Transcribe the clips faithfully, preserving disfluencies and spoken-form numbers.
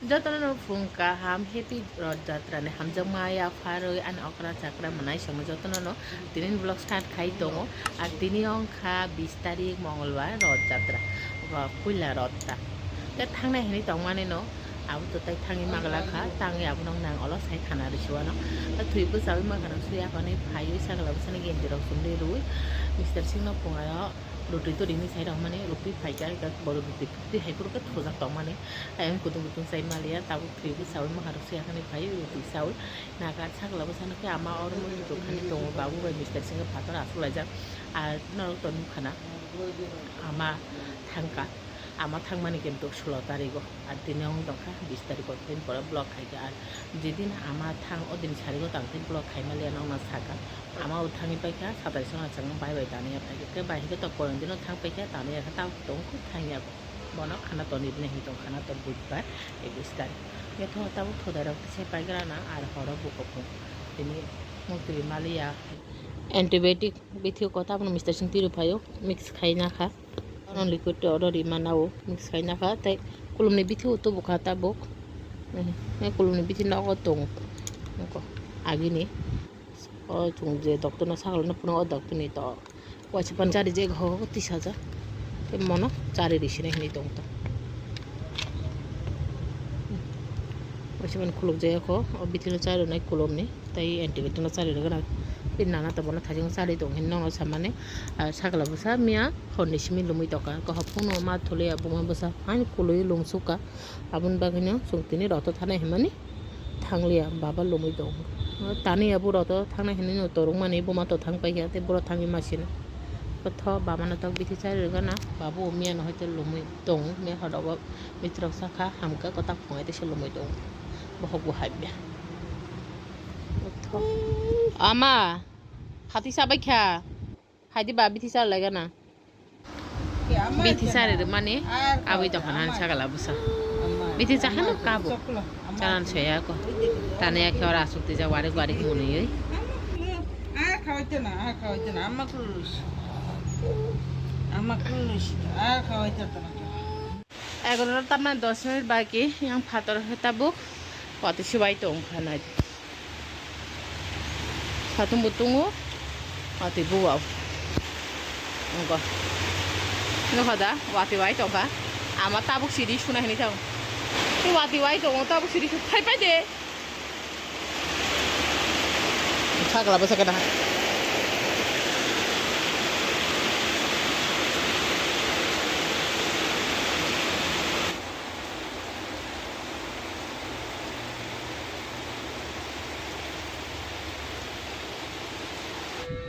Jotono no phung kaham, happy Rath Jatra ni hamjakma yapharwi ani okra chakra mwnai songwi jotono no tini vlog start khai tongo. Ar tini wngkha bis tarik Mongolbar Rath Jatra, ba puila Rath ta. Tei thangnai hinwi tongmani no abo to tai thangwi magla kha, tangwi abo no nang olo sai khana rwsiwano. Tei thwi bwchawi mankha rok suya hwnwi phaiwi sakla bwsani genji rok chumli rwui Mister Singh no phungaio rutui turi hinwi sai rwmani rutui phaikha, borok rutui twi hai phuru khe thujak tongmani. Ayang kutung kutung chai maliya, tabuk thwi bwchawi maharok se hakhani phai rutui chawi naga sakla bwsano khe ama oro muitu khani tongo, babu bai Mister Singh phatar aswk laijak. Ar norok to nukha na ama thangkha, ama thangmani kintu sulo tarigo, ar tini wng tongkha bis tarigo, tini pore vlog khaikha. Ar jedin ama thang odin sarigo tang tei vlog khai maliya nokna sakha. Ama o thangwi paikha, satai sona chwng bai bai taniya paikha, khe bai hwnkhe to poyang dino thang paikha, taniya khe tabuk tong khe thangya bo. Bono khana tonwi bini hinwi tong khana to budbar, ekis tarik. Yatho tabuk thodairok se paigrana ar horo buko phung. Tini mukti maliya. Antibiotic bithi ko tabuk Mister Singh tiri phaio, mix khaina kha. Ano liquid to oro ri mana o, mix khaina kha. Tei kulumni bithi o tubu kha tabuk. Eh, eh, kulumni bithi nogo tongo. Noko agini. O chwng je doctor no sagol no phunuk, o doctor ni to waisa pan chari je ho tisajak. Tei mono chari ri sini hinwi tong to. Waisa pan khuluk jaya kho, o bithi no chari nai kulumni. Tei antibiotic no chari rwgana. Tei nana to bono thajing chari tong hin nono samani. Ah, sakla bwsa miya horni simi lumui tongkha. Kho phungno ma thuliya buma bwsa haino kului lungsukha. Aboni bagwino chwng tini roto thanai hinmani thangliya, baba lumui tong. Tani abo roto thangnai hinwi no torungmani buma to thang paikha tei buro thangwi masina. Kotho bamano tok bithi chari rwgana, babu miya no hoite lumui tong, miya hodogo mitrok sakha hamkha kwtak phungai tei se lumui tong. Bohok bo habya. Ama, hati sabai kha. Haidi ba bithi sa laigana. Bithi sari rwmani abui tongkha nani sagala bwsa. Bithi chakha no kabo. Chanan soya ko. Tani ya khe ora asuk tija warik warik munui. Ah, khawaite na, ah, khawaite na. Ama kulus. Ama kulus. Ah, khawaite na. Egarota tamna dos minute baki yang phator khe tabuk watwi swbai tongkha nai. Satung bo tungo watwi buwao. Nokho. Nokho da watwi wai tongkha. Ama tabuk sidi suna hinwi tong. Watwi wai tongo tabuk sidi su phai phai de. Sagla bwsa khe da.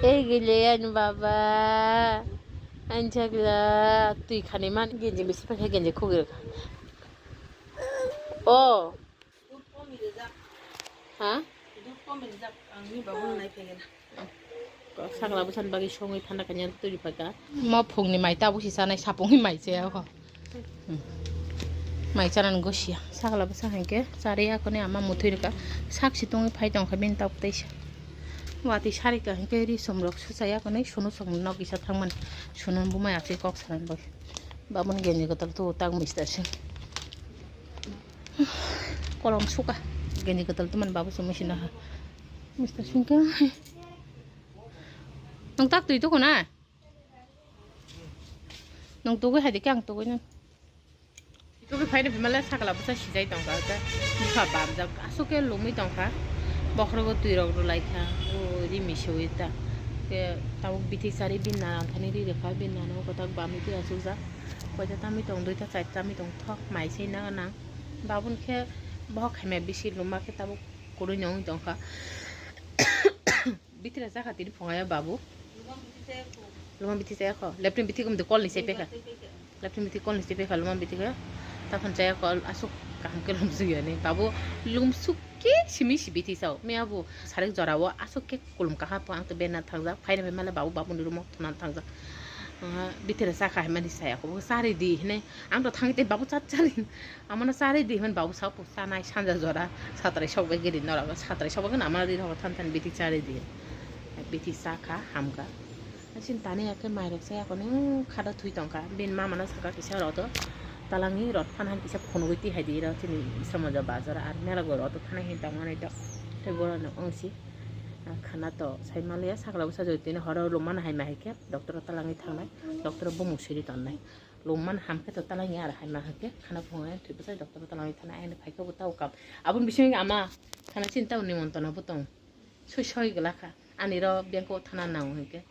Ei gile ani baba. Ani sagla twi khani man genji bisi pakha genji khugir. O. Ha? Sakla bwsani bagwi songwi phanda kanya twi phaikha. Mo phungni mai tabuk si chanai sapungni mai chaya kho. Hmm. Mai chanani gosia. Sakla bwsa hinkhe chariya kone ama muthwi rwkha. Sak si tongwi phai tongkha bini tabuk teisa. Watwi sarikha hinkhe ri somrok suchaya kone sunu somrok nok kisa thangmani. Sunu bumai aswi kok sanani bagwi. Babuni genji kwtal tu tak Mister Singh. Kolom suka. Genji kwtal tu man babu sumui sina ha. Mister Singh khe. Nung tak twi tuku na? Nung tugui hai de khe ang tugui nang. Tugui phai de bimala sakla bwsa sijai tongkha khe. Bwsa bamjak asuk khe lumui tongkha. Bokhrogo twi rok rwlai kha. O ri miseui ta. Khe tabuk bithi sari binna ang thani ri rwkha binna no kotak bamwi twi asukjak. Koita tamwi tong duita chaita tamwi tong thok mai se nang nang. Babun khe bohok khaimya bisi luma khe tabuk kwrwino wng tongkha. Bithira chakha tini phungayo babu. Luma bithi chaya kho. Leptini bithi kumde kolni chai pekha. Leptini bithi kolni chai pekha luma bithi khe. Taphun chaya kho asuk kaham khe lumsuk yani. Babu lumsuk khe simi si bithi sao. Miya bu sarik jora o asuk khe kulum kaha po ang to bena thangjak. Phaina phaimale babu babuni rumo thuna thangjak. Bithira chakha himani saya kho. Bo sari di hine. Ang to thangwi tei babu chat chari. Amano charwi di hwnba bwsao chanai sanja jora satrai sokbai giri norok satrai sokbai gana amano ri rok than than bithi charwi di bithi chakha hamkha. Chini tani akhe mairok chaya kone khada thui tongkha bini mamano saka kisa rw to Talangi rot phan han kisa phunugwi twi hai di ro chini Islamabad bazar ar mela go rot thanai hin tongmani do. Tei borok no wngsi khana to sai maliya sakla bwsa jotini horo lungmani hai ma hai khe doctor o talangi thangnai, doctor o bumung siri tonnai. Lungmani ham khe to talangi ar hai ma hai khe khana phunugwi thwi bwsai doctor o talangi thanai, aini phai khe bo tao kam. Aboni bising ama khana chini tao nimon tono bo tong. Soi soi gla kha. Ani ro bengko thana nang hwnkhe.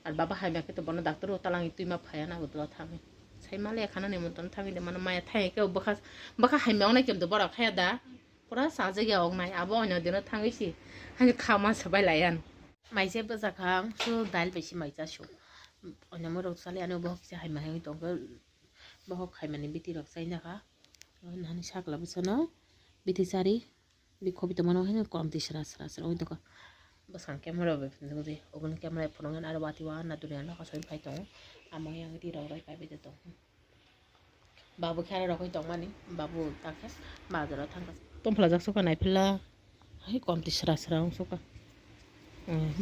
Ar baba hai ma khe to bono doctor o talangi twi ma phaya na bo dula thangwi. Sai maliya khana nimon tono thangwi de mano maya thai khe bwkha bwkha hai ma onai kem to borok thaya da. Pura sajagya wngnai, abo oino dino thangwi si. Hani khama sabai laiyan. Maise bwsa kha, ang su dail bai si maisa su. Oino morok sali ano bohok se hai ma hai tongkhe, bohok hai mani biti rok chaina kha. Nani sakla bwsano biti chari, bi khobi tongmano hai kom ti sra sra sra oi tongkha. Bwsang camera bai phunukdi, ogon camera phunuknani aro wati wa na duniya no kasoi phai tongo. Amo yang ri rok rai pai bai tong. Babu khe aro rokoi tongmani, babu takhe bazaro thangkha. Tongphlajak sukha naiphila, hai komti sra sra wng sukha.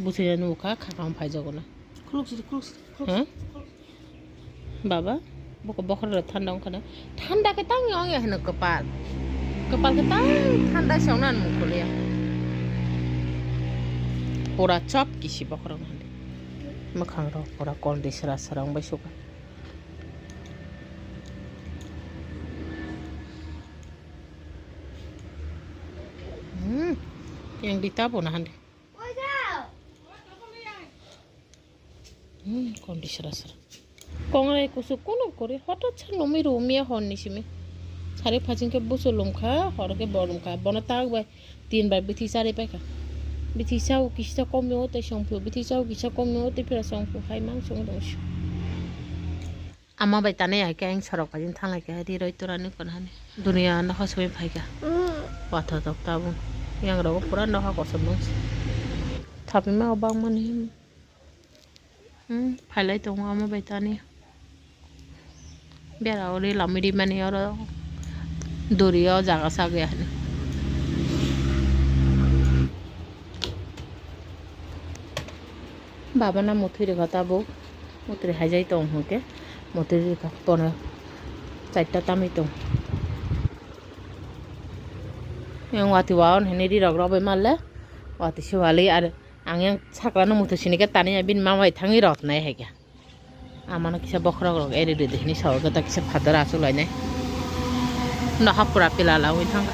Buchaya nukha, khakang phaijago na. Khuluk sidi, khuluk sidi, khuluk sidi, khuluk sidi. Baba, boko bokhorok thanda wngkha na. Thanda khe tang wng ya hino kwpal. Kwpal khe tang thanda se wngna nung kuliya. Pura chop kisi bokhorok hande. Mwkhang rok pura komti sra sra wng bai sukha. Hmm, yang di tabo na hande. Hmm, kondi sra sra. Kongrai kusuk kono kori, hotot sa lumi rumia hor ni simi. Sari phajing ke busu lumkha, hor ke bo lumkha. Bono tak bai. Tin bai bithi chari paikha. Bithi chao kisa komi o tei songphu. Bithi chao kisa komi o tei phira songphu. Hai mang song dong si. Ama bai tanai hai khe ang sorok bai thanglai khe ri roi tora ni kon hani. Duniya no hosoi phaikha. Watho tok tabung. Yang rogo pura noha kosom nung. Thapima o bang mani. Hmm, phailai tongo ama bai tani. Bera ori lamwi rimani oro duri o jaga sagwi ahini. Baba na muthwi rikha tabuk. Muthwi haijai tong hwnkhe muthwi rikha bono chaita tamwi tong. Yang wati waon hini rirok rok bai malle wati siwali ar. Ang yang sakla no muthung sini khe tani bini mama bai thangwi rot nai hai khe. Amano kisa bokhorok rok eri ridi hini sawi khe ta kisa phatar achuk lai nai. No hapura pila la wi thang.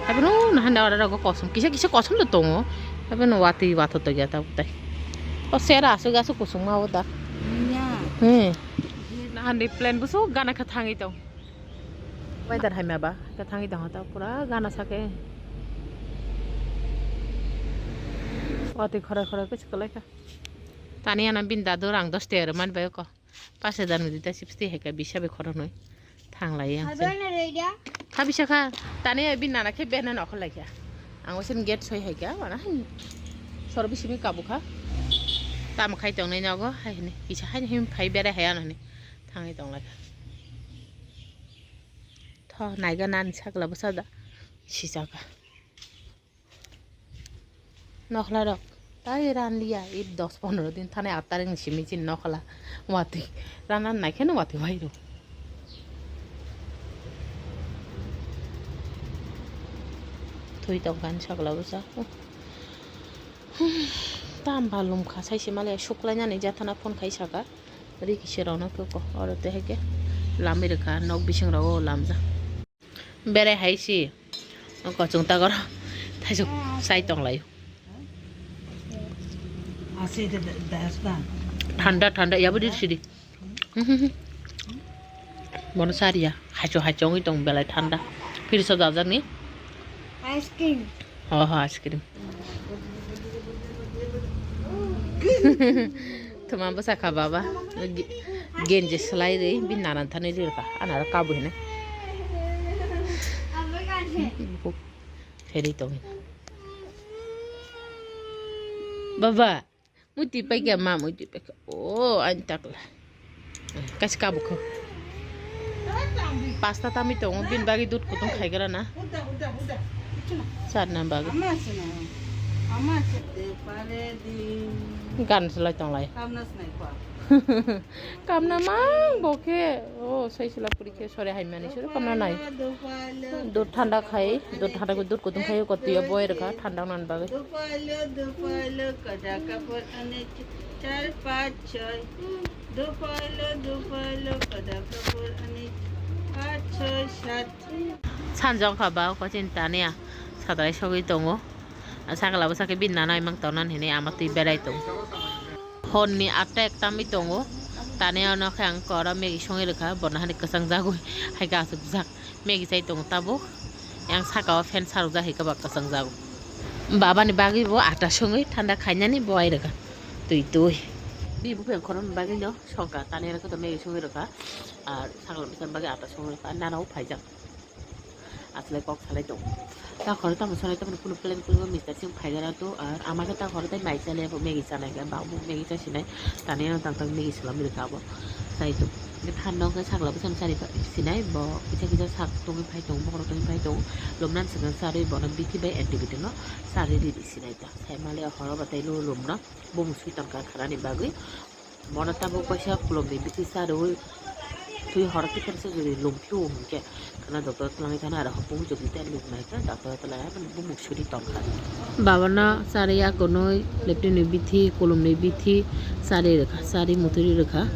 Tapi no na handa ora rok kosom kisa kisa kosom do tongo. Tapi no wati wato to ya ta utai. O sera achuk achuk kusung ma uta. Ya. Hmm. Na handi plan busu gana kha thangwi tong. Weather hai maba, khe thangwi tong ta pura gana sake. Watwi khoroi khoroi khe kwlai kha. Tani ano bini dadu rang dos tera rwmani bai kho. Pash hajar ni dita chips twi hai khe bisa bai khoroknwi thanglai ang. Kha bisa kha. Tani bini nana khe bena nokho lai kha. Ang osen gate soi hai kha, mana hai. Sor bisimi kabu kha. Tamo khai tongnai nogo hai hini. Kisa hai him phai berai hai ano hini. Thangwi tong lai kha. Tho, naiga nani sakla bwsa da. Sijak. Nokhla rok. Tai ran liya. I dos pondro din thani attaring simi chin nokhla. Wati. Ranan naikheno wati wai ro. Thui tong kan sakla bwsa. Tam balum kha sai se male suklai nani jathana phone khai saka. Ri kise rok no koko. Oro te hai ke. Lamai rwkha nok bising rogo lamjak. Bere hai si. Kochung tagoro. Thaisuk sai tong lai. Thanda thanda yabo dir sidi. Bono sariya. Haicho haicho wngwi tong belai thanda. Fridge o dajak ni. Ice cream. Ho ho ice cream. Thuma bwsa kha baba. Ge-, genji slai ri bini nanan thani ri kha. Ana ro kabu hene. Pheri tong. Baba. Mui twi paikha ma, mui twi paikha. O, ani takla. Kaisa kabukho. Pasta tamwi tongo, bini bagwi dud kutung khaigra na. Charna bagwi. Gan slai tonglai. Kamna mang bo khe. O sai sila puri khe sore hai mani sore kamna nai. Dud thanda khai, dud thanda ko dud kutung khai ko tuya boi rwkha thanda nan bagwi. Dupalo, dupalo, kada kapur ani char pach choy. Dupalo, dupalo, kada kapur ani pach choy sat. Sanjong kha ba ko chin tania sadrai sogwi tongo. Sakla bwsa khe bini nana imang tongnan hinwi ama twi berai tong. Honni atta ekta mi tongo. Tani ano khe ang kora Maggie songwi rwkha, bono hani kwchang jagwi hai aswk jak Maggie chai tongo tabuk. Yang saka o fan sarok jak hai kwbak kwchang jago. Babani bagwi bo atta songwi thanda khainani bo ai rwkha twi twi. Bini buphang khoroknwi bagwi no songkha, tani ano khe to Maggie songwi rwkha. Ar sakla bwsa bagwi atta songwi rwkha, nana o phaijak. Asle kok salai tongo. Ta khoro tamo sanai tamo kunu plan kunu mister sing phaigana to, ar ama khe ta khoro tai mai chale bo Maggie chanai khe ba bo Maggie chasinai. Tani ano tang tang Maggie swlamwi rwkha bo. Chai to. Thanno khe sakla bwsano chari sinai bo kisa kisa sak tongwi phai tongo, bokhorok tongwi phai tongo. Lomnan swkang charwi bono bithi bai activity no charwi ridi sinai ta. Sai male horo batai lu lomno bumung sui tongkha khanani bagwi. Bono tabuk kaisa kolomni bithi sa rwui twi horo tiphar se jodi lum phiu hinkhe khana doctor twlangwi thana aro hopung jodi tei lum nai khe doctor twlai hai bumung suri tongkha. Babano chari akonwi leptini bithi kolomni bithi chari rwkha, chari mutui rwkha.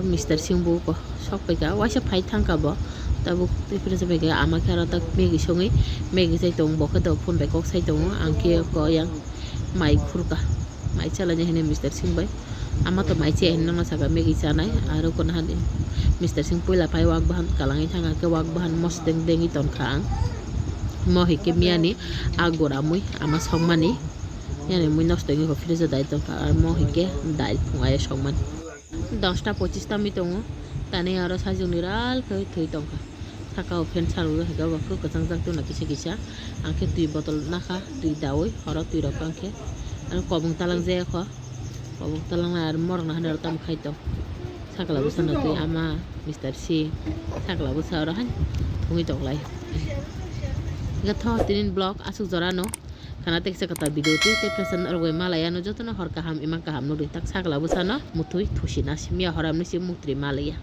Mister sing bo sok paikha, waisa phai thangkha bo. Tabuk tei phirsa paikha ama khe aro tak Maggie songwi Maggie chai tongo, bo khe dok phone bai kok sai tongo, ang khe ko yang mai khurkha. Mai chalaini hwnwi mister sing bai. Ama to mai chaya hinwi nokna saka Maggie chanai. Aro kono hani mister sing puila phai wak bahan kalangwi thangkha khe wak bahan mosdeng dengwi tongkha ang. Mo hinkhe miyani a gora mui ama songmani. Yani mui nosto wngwi kho fridge o dai tongkha. Aro mo hinkhe dai phungai songmani. Dosta pochis tamwi tongo. Tani aro sajwkni ral khe thwi tongkha. Saka o fan salwi hai khe bo kwchang jak tongna kisa kisa. Ang khe twi botol nakha, twi daui, horo twi rok tong khe. Ano kobong talang jaya kho. Kobong talang nai aro morok no hani aro tamo khai tong. Sakla bwsa no twi ama, mister sing. Sakla bwsa oro hani thungwi tong lai. Hwnkhe tho tinin vlog aswk jora no. Khana teksa kwtal video twi tei present rwgwi malai ano jotono hor kaham imang kaham nukdi tak sakla bwsano mutwi thusi na simiya horamni si muktrwi malaiya.